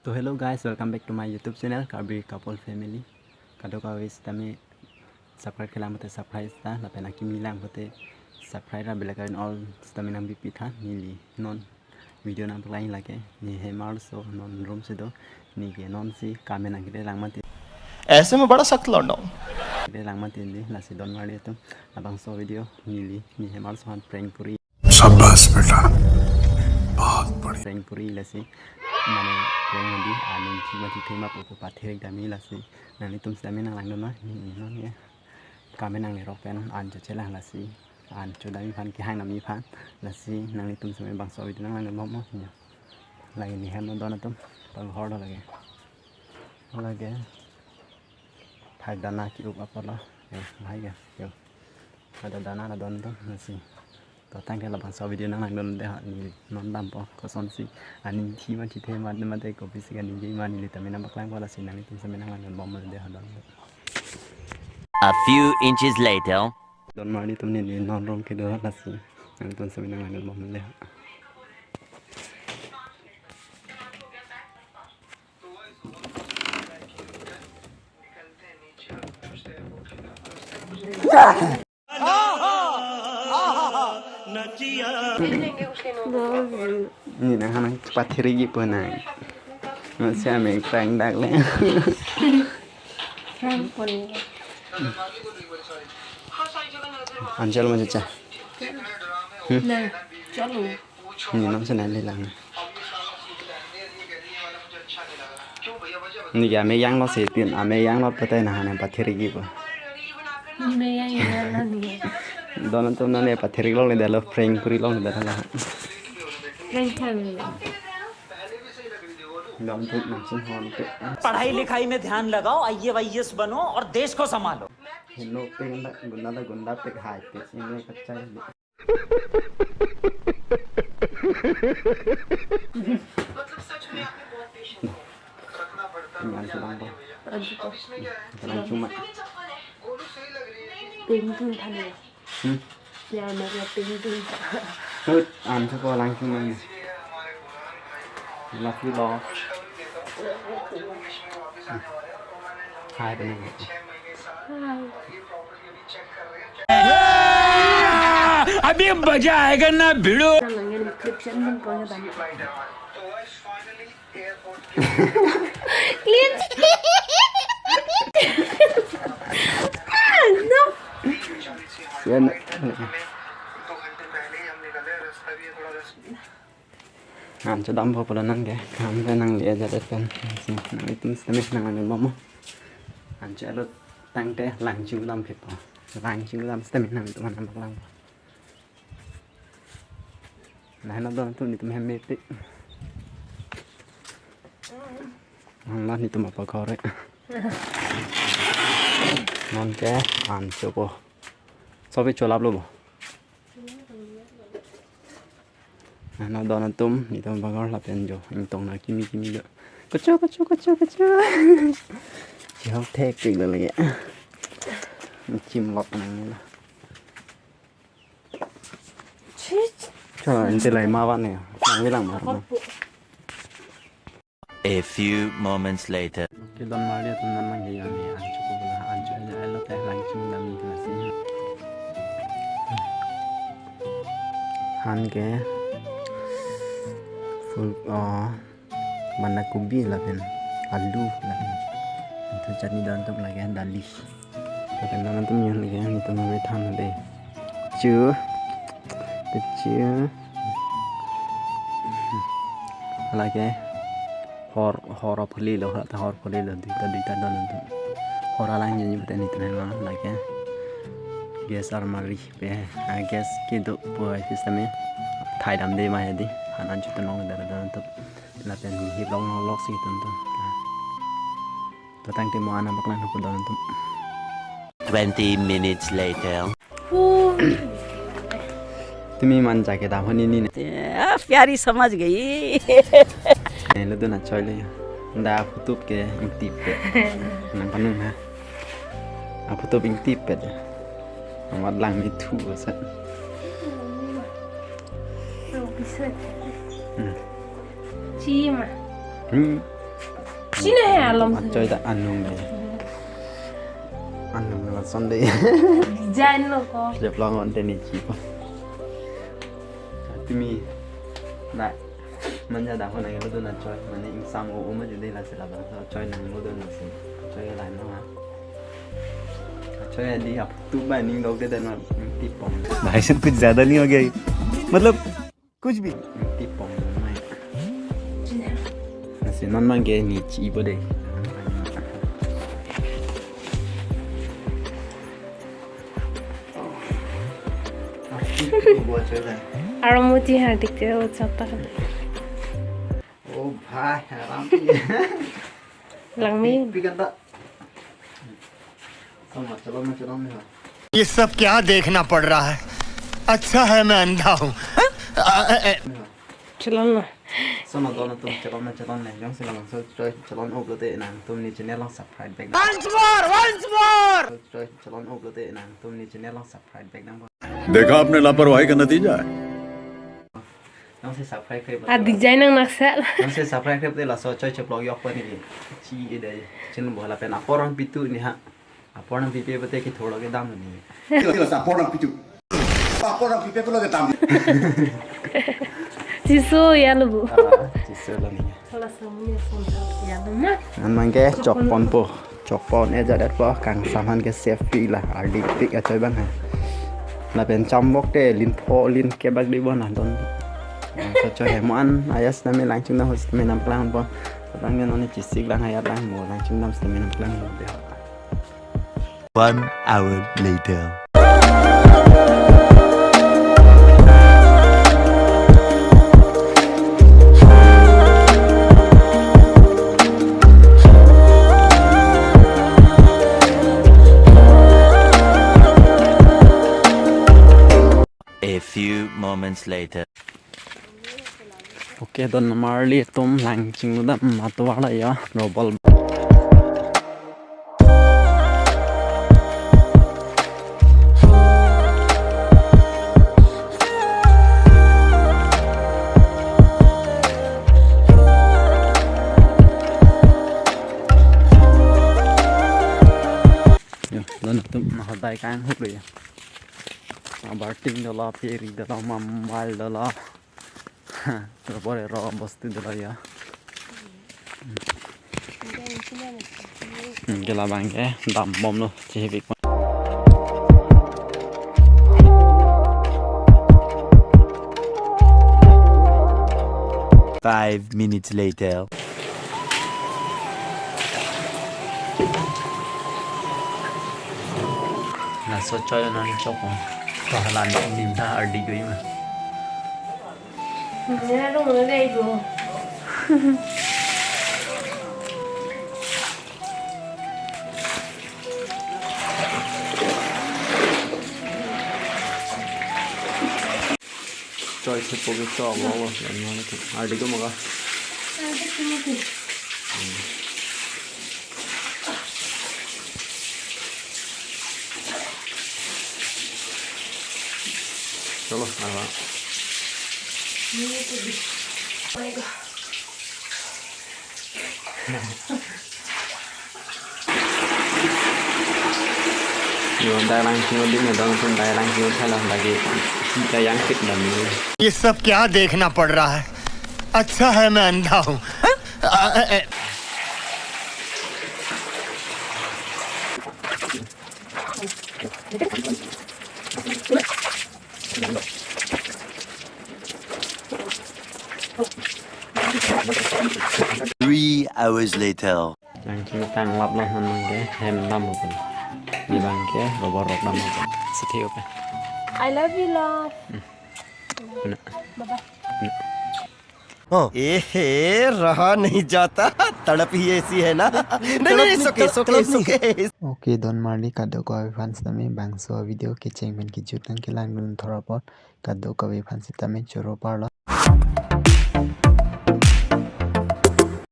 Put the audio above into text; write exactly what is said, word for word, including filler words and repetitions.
So hello guys, welcome back to my YouTube channel Karbi Couple Family. Kadokave sitame subscribe kelang pute subscribe ta, lapen akimi lang pute subscribe ra bell icon all sitame nangbipi tha. Neli non video nangpaklangji lake, ne hem arloso non room si do, ne ke nonsi kame nangkele lang mati. ऐसे में बड़ा सख्त लौंडा हूँ। Kele lang mati ne, lasi don marli atum, labangso video neli ne hem arloso aphan prank kuri. शाबाश बेटा, बहुत बढ़िया। Prank kuri lasi, mane prank hadi aning thima thithema pupu pathirik dami lasi. Nanglitum sitame nanglangdun ma, ne non ke kame nanglerok pen an choche lang lasi. An chodami aphan kehang dami aphan lasi nanglitum sitame bangso video nanglangdun bom mo. Lake ne hem adon atum, paghor do lake. Lake. Thak dana ki-up apotlo. Yo, lahai ke. Yo. Ada dana la don do, lasi. To tangte labangso video nanglangdun de ha, ne non dampo, kosonsi aning thima thithema mate kopisi kaningje ma neli tame nangpaklangpo lasi nanglitum sitame nanglangdun bom de ha don. A few inches later. Don marli atum, neli non room kedo lasi. Nanglitum sitame nanglangdun bom de ha. Ni nang hanang pathirigi po nang. Masih ame prank dak le. Prank po ne. Anchal ma chacha. Na, chalo. Ni non se nang le lang. Ni ke ame yang lo se tin, ame yang lo pute nang hanang pathirigi po. Ni me yang yang lo ni. Don atum nang le pathirik longle detlo, prank kuri longle detlo. Prank khan. Don atum nang chin hon pe. पढ़ाई लिखाई में ध्यान लगाओ, आईएएस बनो और देश को संभालो। Heno pe gunda, gunda da gunda pe hai pe, ino kachai. Teman sedang apa? Sedang cuma. Painting tadi. Hmm? Ya, mereka painting. Tut, an chuko lang cuma ni. Love you, love. Hai, tenang. Hai. अभी मजा आएगा ना भिड़ो। Nang yang clip sian pun punya banyak. Clean. Ah, no. Sian. An chodam po pulo nang ke, kam ke nang le jadet pen, si, nanglitum sitame nanglangdun bom mo. An cho alo tangte lang chingdam phe po. Lang chingdam sitame nanglitum aphan nangpaklang. Lahai non don atum, netum hem mepik. Nang lah netum apa kore. Non ke an cho po. Sopi cholap lo bo. Nang don atum, netum bagor lapen jo ingtong na kimi kimi jo. Kacho, kacho, kacho, kacho. Jihok thek tik lo lagi. Chim lok nang ni lo. Chich. Cho, ente lai ma van ne. Nang bilang ma. Apa po? A few moments later. Ke don marli atum, non mang ke ya ne, an cho ko bula, an cho aja alo te lang chingdam ni lasi. Han ke full, oh, banda kobi lapen alu lapen. Itu chutney don atum lake dali. Lapen non atum nyon lake, netum ame than de. Chu. Chu. Lake hor, hor aphuli lo, ta hor aphuli lo, duita, duita don atum. Hor alang nyon nyon pute netum hem lake gas armari pe, ah, gas kedo po ai system e. Thai dam de ma hedi. Han an chutun long dar don atum. Lapen hip long long lok si tun tun. To tangte mo an nangpaklang hapu don atum. Twenty minutes later. Tumi man jake dam honi ni ne. आ, प्यारी समझ गई। Ne lo dun achoi le. Da aphutup ke ingtip pe. Nang panung ha. Aphutup ingtip pe. Amat lang mithu sa. Bisa. Hmm. Cima. Hmm. Chini he alom. Achoi ta anung de. Anung lason de. Design lo ko. Jeplong on teni chipo. Tumi na manja da hona lo do na choi. Mane ingsam o o ma jede la sila ba. Choi nang lo do na si. Choi la no ha. Choi di ap tu ba ning dok de na tipong. भाई साहब, कुछ ज्यादा नहीं हो गया ये? मतलब कुछ भी। Tipong mai. Nasi non mang ke ni chi bo de. Buat cerita. Aromuti hardik te ucap tak. Oh, bhai, haram. Langmi. Pi kan tak. Sama, calon, calon ni ha. ये सब क्या देखना पड़ रहा है? अच्छा है मैं अंधा हूँ। Chalon na. Sama don atum chalon na chalon le jong sila langso choi chalon upload te nangtum ni channel lang subscribe back. Once more, once more. Choi chalon upload te nangtum ni channel lang subscribe back nang. देखा आपने लापरवाही का नतीजा है। Nang se subscribe kre. A design nang naksa. Nang se subscribe kre te laso choi cheplo yok pa ni. Chi e dai. Chin bo la pen aporang pitu ni ha. Aporang pipe pate ki thoro ke dam ni. Kilo sa aporang pitu. Aporang pipe pelo ke dam. Chiso ya lo bu. Ah, chiso lo ni. Salah satu ya son ya lo na. An mang ke chok pon po. Chok pon e jadat po kang saman ke safety la ardi pik achoi bang ha. Lapen chambok te lin pho lin ke bak di bon ha don. Sa choi he mo an ayas na me lang ching na hos me nam klang po. Sa tang ne non ni chisik lang hayat lang mo lang ching nam sa me nam klang mo de. One hour later. A few moments later. Okay, don marli atum lang chinglu dam atovar la ya, robol. Yo, don atum na hodai kang huk ya. Abarting dolo, peri dolo, mambal dolo. Robor ero bostu dolo ya. Hmm, ke labang ke dam bom lo, chihibik. Five minutes later. Laso choi non chok. Pahalan nim ta ardi goi ma. Nera rong le dei do. Choi se po ke chok lo lo. Ardi ko maka. Chalo, arwa. Yo, dai lang sing odi na dong pun dai lang sing thala bagi kita yang fit dan ini. ये सब क्या देखना पड़ रहा है? अच्छा है मैं अंधा हूँ। Three hours later. Yang cing tang lap lah man bang ke hem dam pun. Di bang ke robor rok dam pun. Sethi oke. I love you, love. Hmm. Bye bye. ए हे, रहा नहीं जाता, तड़प ही ऐसी है ना। नहीं, नहीं, नहीं, सुके, सुके, सुके। Okay, don marli kadokave aphan sitame bangso video kecheng pen kejut nang kelang dun thor apot kadokave aphan sitame choro parlo.